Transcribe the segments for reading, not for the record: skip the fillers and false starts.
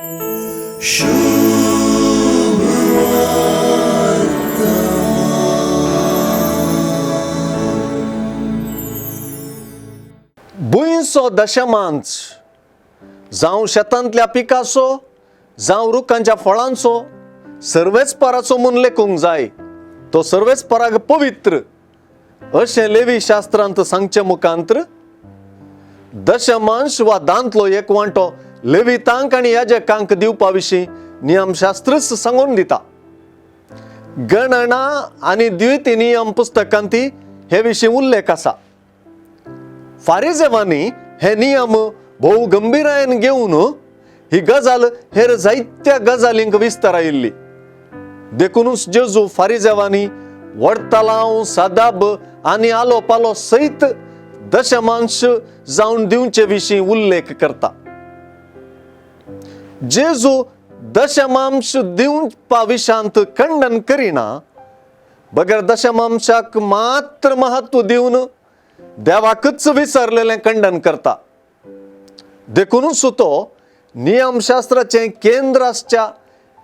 भुंयचो दशमांश जावं शेतांतल्या पिकाचो, जावं रुखांच्या फळांचो, सर्वेच पराचो म्हूण लेखूंक जाय, तो सर्वेच पराग पवित्र अशें लेवी शास्त्रांत सांगचें मुखांत्र दशमांश वा दांतलो एक वांटो लेवितांक आनी याजकांक दिवपा विशीं नियमशास्त्रच सांगून दिता. गणना आनी द्विती नियम पुस्तकांत हे विशीं उल्लेख आसा. फारिजेवांनी हे नियम भोव गंभीरायेन घेवन ही गजाल हेर जायत्या गजालींक विस्तारायिल्ली. देखुनूच जेजू फारिजेवांनी वडतलांव, सदाब आनी आलो पालो सयत दशमांश जावन दिवचे विशीं उल्लेख करता. जेजू दशमांश दिवपा विशांत खंडन करिना, बगर दशमांशाक मात्र महत्व दिवन देवाकच विसरलेलें खंडन करता. देखुनूच तो नियमशास्त्राचें केंद्र आसच्या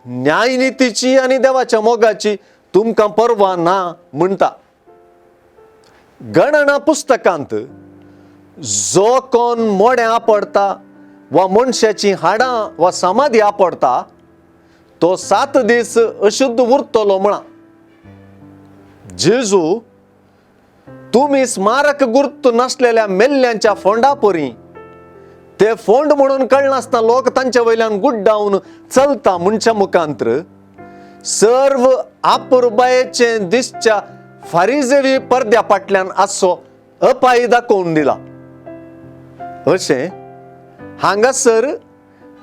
न्यायनितीची आनी देवाच्या मोगाची तुमकां पर्वा ना म्हणटा. गणना पुस्तकांत जो कोण मोडें आपडता वा मनशाचीं हाडां वा समाधी आपडता तो 7 दीस अशुद्ध उरतलो म्हणा. जेजू तुमी स्मारक गुर्त नासलेल्या मेल्ल्यांच्या फोंडा परी ते फोंड म्हणून कळनासतना लोक तांचे वयल्यान गुड्डावन चलता म्हणच्या मुखांत्र सर्व आपुरबायेचे दिसच्या फारिजेवी पडद्या फाटल्यान आसचो अपाय दाखोवन दिला. अशें हांगासर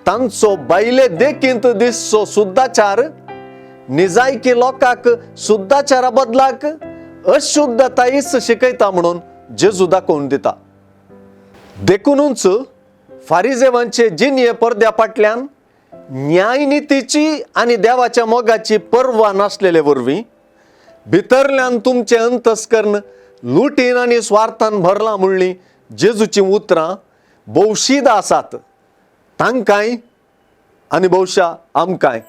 तांचो बायले देखींत दिसचो शुद्धाचार निजायकी लोकांक शुद्धाचारा बदलाक अशुद्धतायच शिकयता म्हणून जेजू दाखोवन दिता. देखुनूच फारिजेवांचे जिनये पडद्या फाटल्यान न्यायनितीची आनी देवाच्या मोगाची पर्वा नासलेले वरवीं भितरल्यान तुमचें अंतस्कर्ण लुटीन आनी स्वार्थान भरलां म्हणली जेजूचीं उतरां भोवशीद आसात तांकांय आनी भोवशा आमकांय.